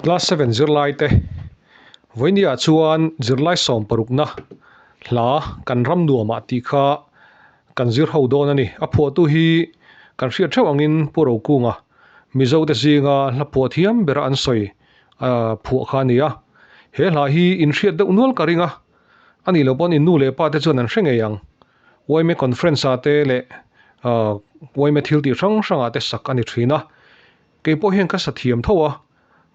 Class 7 zirlai te vawinia chuan zirlai sawm parukna hla kan ram nuamah tih kha kan zir ho dawn a ni. A phuahtu hi kan hriat theuh angin Pu Rokunga Mizo te zinga hla phuah thiam bera an sawi phuah kha a ni a. He hla hi in hriat deuh nual ka ring a, a nih loh pawn in nu leh pa te chuan an hre ngei ang. Uaime conference ah te leh uaime thil tih hrang hrang ah te sak a ni thin a. Kei pawh hian ka sa thiam tho a,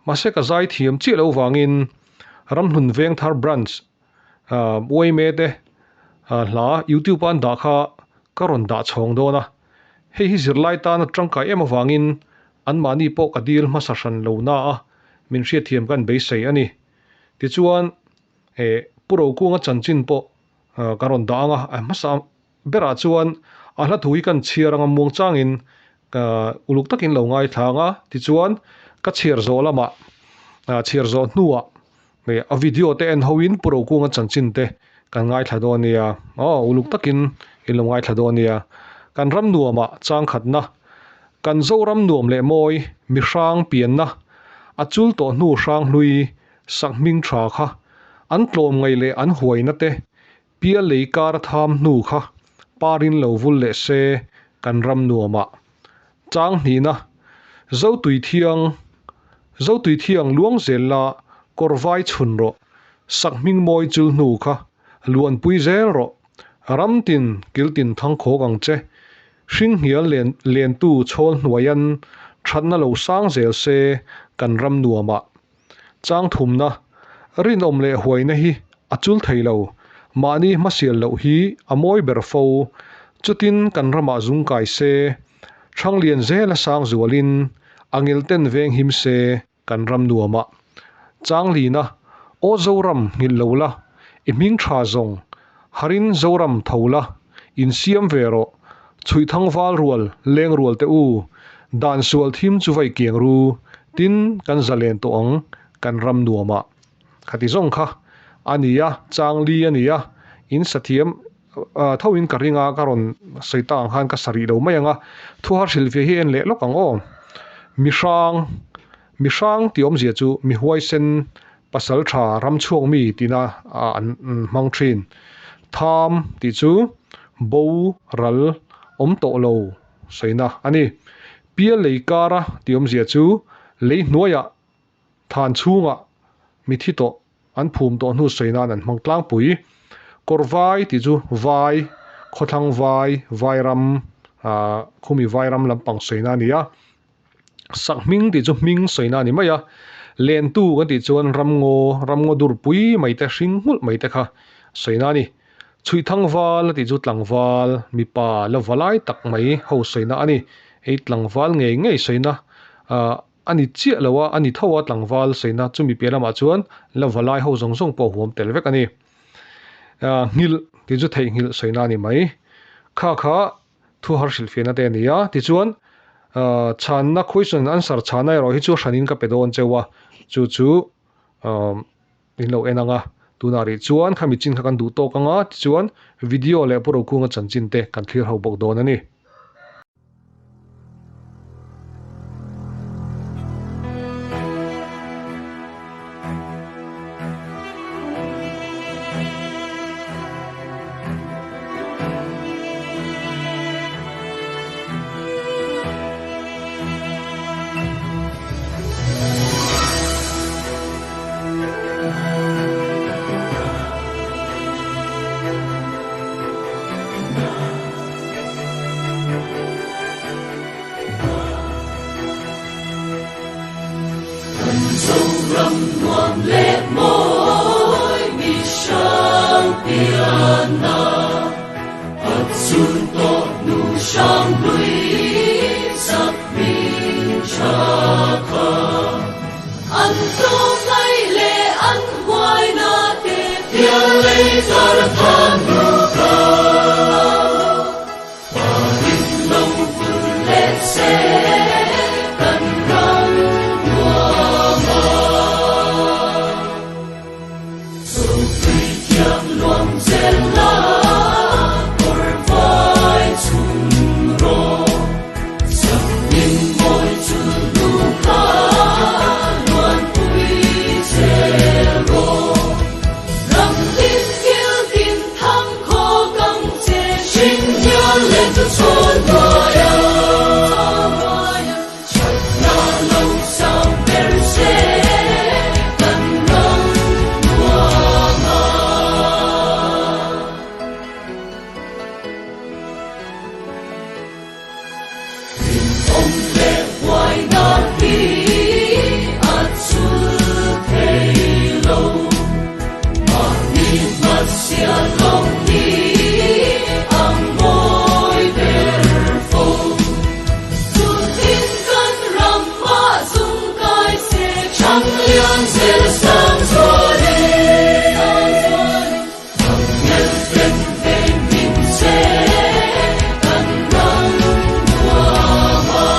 mahse ka zai thiam chiah loh vangin Ramhlun Vengthar Branch uaime te hla YouTube a an dah kha ka rawn dah chhawng dawn a. Hei hi zirlai tana tangkai em avangin anmahni pawh ka dil hmasa hran lo na a, min hriatthiam kan beisei a ni. Tichuan, Pu Rokunga chanchin pawh Ka rawn dah ang a, a hmasa berah chuan a hla thu hi kan chhiar ang a muang changin uluk takin lo ngaithla ang a, tichuan ka chhiar zawh lamah chhiar zawh hnuah a video te en hoin Pu Rokunga chanchin te kan ngaithla dawn nia, aw uluk takin in lo ngaithla dawn nia. Kan ram nuamah changkhatna, kan Zoram nuam leh mawi, mi hrang pianna, a chul tawh hnu hrang hlui Sak hming tha kha, an tlawm ngaih leh an huaina te, pial lei kar a tham hnu kha, parin lo vul leh se kan ram nuamah. Chang hnihna, Zotui thiang, Zotui thiang luang zel la, kawr vai chhun rawh, sak hming mawi chul hnu kha, luanpui zel rawh, ram tin kil tin thang khawk ang che, hring hnial len lentu chhawl hnuaian thatna lo sang zel se kan ram nuamah. Chang thumna, rinawm leh huaina hi a chul thei lo, mahni hmasial loh hi a mawi ber fo. Chutin kan ramah zung kai se, Thanglian zela sang zualin a ngilten veng him se kan ram nuamah. Changlina, Aw Zoram nghilh lo la, i hming tha zawng, harin Zoram tho la, insiam ve rawh, Chhuihthang val rual, leng rual te u, dan sual thim chu vai kiang ru, tin kan zalen tawh ang kan ram nuamah. Khati zawng kha a ni a, chang li a ni a, in sa thiam tho in ka ring a, ka rawn sawi tak ang khan ka sa rih lo mai ang a, thu har hrilh ve hi en leh lawk ang aw. Mi hrang, mi hrang tih awmzia chu mi huaisen pasal tha ram chhuak mi tina an hmang thin. Tham tih chu bo ral awm tawh lo sawina a ni. Pial lei kara tih awmzia chu lei hnuaiah than chhungah mi thi tawh an phum tawh hnu sawi nan an hmang tlangpui. Kawr vai tih chu vai, khawthlang vai, vairam, khumi vairam lampang sawina a ni a. Sak hming tih chu hming sawina a ni mai a, lentu kan tih chuan ramngaw, ramngaw durpui mai te, hring nghulh mai te kha sawina a ni. Chhuihthang val a tih chu tlangval, mipa la va lai tak mai ho sawina a ni. Hei tlangval ngei ngei sawina a ni chiah lo a, a ni tho a tlangval sawina chumi piah lamah chuan la va lai ho zawng zawng pawh huam tel vek a ni. Nghilh tih chu theihnghilh sawina a ni mai. Kha kha Thu har hrilhfiahna te a ni a, tichuan chhanna question answer chhanna erawh hi chu hranin ka pe dawn cheu a, chu chu in lo en ang a, tunah rih chuan khami chin kha kan duh tawk ang a, tichuan video leh Pu Rokunga chanchin te kan thlir ho bawk dawn a ni. Zoram nuam leh mawi mi hrang pianna a chun tawh hnu hrang hlui sak hming tha kha. An tlawm mai leh an huaina te pian lei zar than hnu kha. Parin lo vul leh se kan ram nuam a. zel sang zualin Angel ten veng him se kan ram nuam a.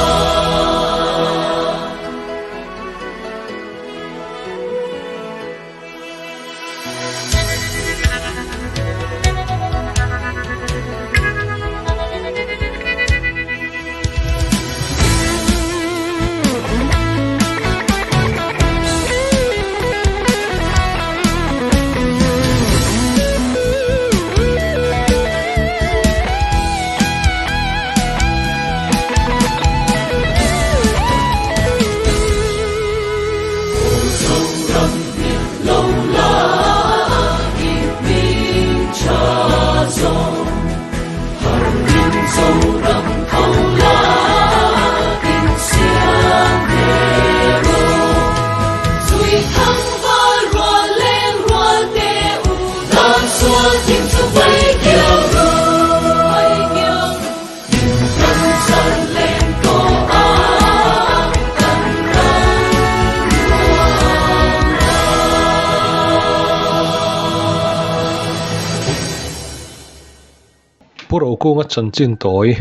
Pu Rokunga chanchin tawi,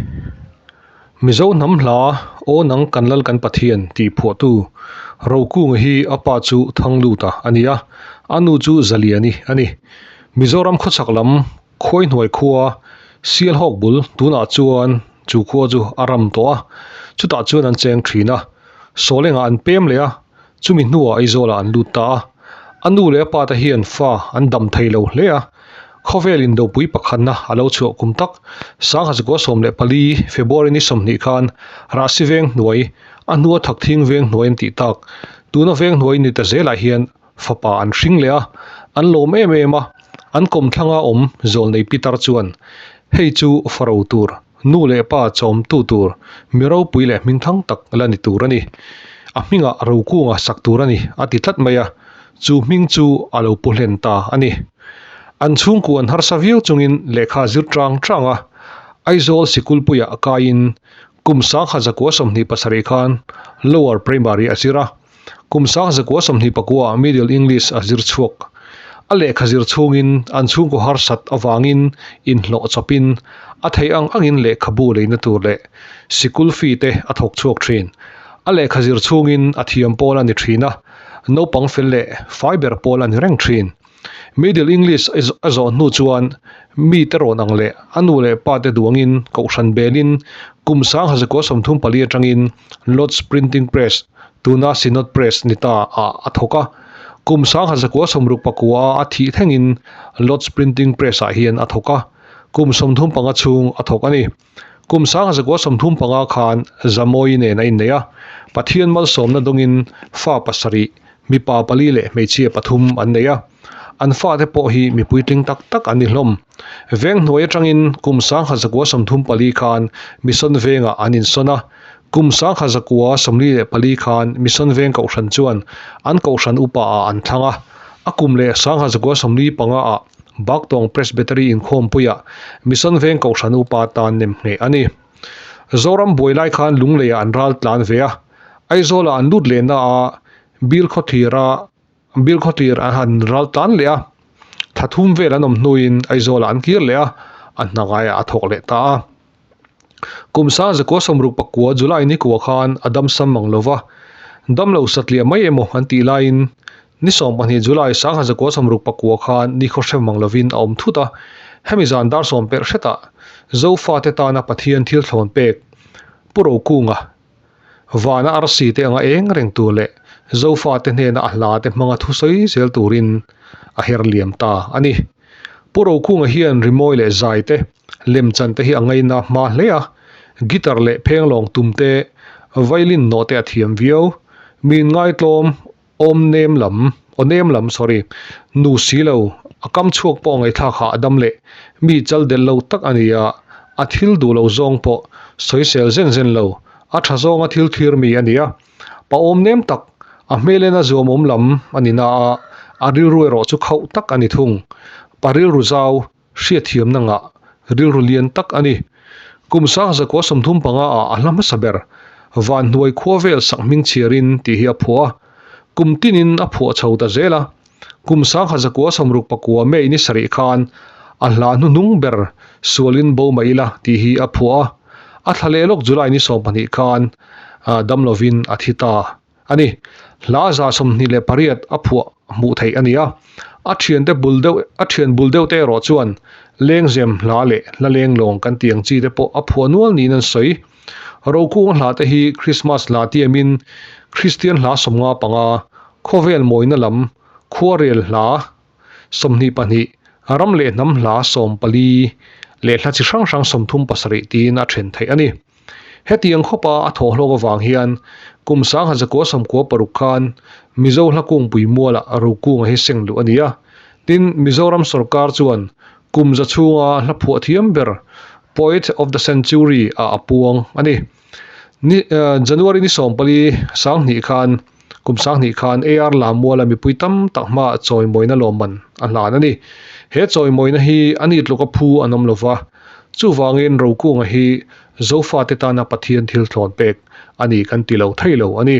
Mizo hnam hla Aw nang kan lal kan Pathian tih phuahtu Rokunga hi a pa chu Thangluta a ni a, a nu chu Zaliani a ni. Mizoram khawchhak lam Khuaihnuai khua Sialhawk bul tunah chuan chu khua chu a ram tawh a, chutah chuan an cheng thin a. Sawlengah an pem leh a, chumi hnuah Aizawlah an lut ta a. A nu leh a pa te hian fa an dam thei lo hle a. Khawvel indopui pakhatna a lo chhuah kum tak Sanghazakua 14 February ni 20 khan Rahsi veng hnuai, a hnua Thakthing veng hnuai an tih tak, tuna veng hnuai ni ta zelah hian Fapa an hring leh a, an lawm em em a, an kawmthlanga awm Zawlnei Pitar chuan, Hei chu faro tur, nu leh pa chawmtu tur, mi ropui leh hmingthang tak la ni tur a ni. A hmingah Rokunga sak tur a ni, a ti tlat mai a, chu hming chu a lo pu hlen ta a ni. An chhungkua an harsa viau chungin lehkha zir tang tang a, Aizawl sikulpuiah kaiin kum 1927 khan Lower Primary a zir a, Kum 1924 ah Middle English a zir chhuak. A lehkha zir chhungin an chhungkaw harsat avangin inhlawh chawpin a theih ang angin lehkhabu leina tur leh sikul fee te a thawk chhuak thin. A lehkha zir chhungin a thiam pawl a ni thin a, naupang fel leh fai ber pawl a ni reng thin. Middle English a zawh hnu chuan mite rawn ang leh a nu leh pa te duangin kohhran belin kum 1934 atangin Lodz Printing Press, tuna Synod Press ni ta ah a thawk a. Kum 1969 a a thih thlengin Lodz Printing Press ah hian a thawk a, kum 35 chhung a thawk a ni. Kum 1935 khan Zamawii nen a innei a, Pathian malsawmna dawngin fa pasarih, mipa pali leh hmeichhia pathum an nei a. An fate pawh hi mi puitling tak tak an ni hlawm. Veng hnuai atangin kum 1934 khan Mission Vengah an insawn a. Kum 1944 khan Mission Veng Kohhran chuan an Kohhran upa ah an thlang a. A kum leh 1945 ah Baktawng Presbytery inkhawmpuiah Mission Veng Kohhran upa tan nem ngheh a ni. Zoram buai lai khan Lungleiah an ral tlan ve a, Aizawlah an lut lehna a Bilkhawthlir-a Bilkhawthlir an han ral tlan leh a, thla thum vel an awm hnuin Aizawlah an kir leh a, a hna ngaiah a thawk leh ta a. Kum 1969 July ni kua khan a dam sam mang lo va, dam lo satliah mai emaw an tih laiin ni 12 July 1969 khan ni khawhrem mang lovin a awm thut a, hemi zan dar sawm pelh hretah Zofate tana Pathian thil thlawn pek Pu Rokunga Vana arsi te anga eng reng tur leh Zofate hnena a hla te hmanga thusawi zel turin a her liam ta a ni. Pu Rokunga hian rimawi leh zai te, lemchan te hi a ngaina hma hle a, guitar leh phenglawng tum te, violin nawh te a thiam viau. Min ngaitlawm awm nem lam, aw nem lam, sorry, nu si lo, a kam chhuak pawh ngaihthlak hah a dam leh mi chal delh lo tak a ni a, a thil duh lo zawng pawh sawisel zen zen lo, a tha zawnga thil thlir mi a ni a. Pa awm nem tak, a hmel en a zuamawm lam a ni na a, a rilru erawh chu khauh tak a ni thung. Pa rilru zau, hriatthiamna ngah, rilru lian tak a ni. Kum 1935 ah a hla hmasa ber, Vanhnuai khua vel sak hming chhiarin tih hi a phuah a. Kum tinin a phuah chho ta zel a. Kum sangha zakua 69 May ni sarih khan a hla hnuhnung ber Sualin bo mah ila tih hi a phuah a. A thla leh lawk July ni 12 khan dam lovin a thi ta a ni. Hla 28 a phuah hmuh theih a ni a. A thiante bul deuh a thian bul deuh te erawh chuan lengzem hla leh hla lenglawng kan tih ang chi te pawh a phuah nual niin an sawi. Rokunga hla te hi Krismas hla tiamin Kristian hla 55, khawvel mawina lam, khuarel hla 22, ram leh hnam hla 14 leh hla chi hrang hrang 37 tiin a then theih a ni. Hetiang khawpa a thawhhlawk avang hian kum 1996 khan Mizo hla kungpui mualah Rokunga hi seng luh a ni a. Tin, Mizoram sorkar chuan kum za chhunga hla phuah thiam ber Poet of the Century ah a puang a ni. Ni January ni 14 sanghnih khan kum sanghnih khan AR Lamuala mipui tam tak hmaah chawimawina lawmman a hlan a ni. He chawimawina hi a ni tluka phu an awm lova, chuvangin Rokunga hi Zofate tana Pathian thil thlawn pek a ni kan ti lo thei lo a ni.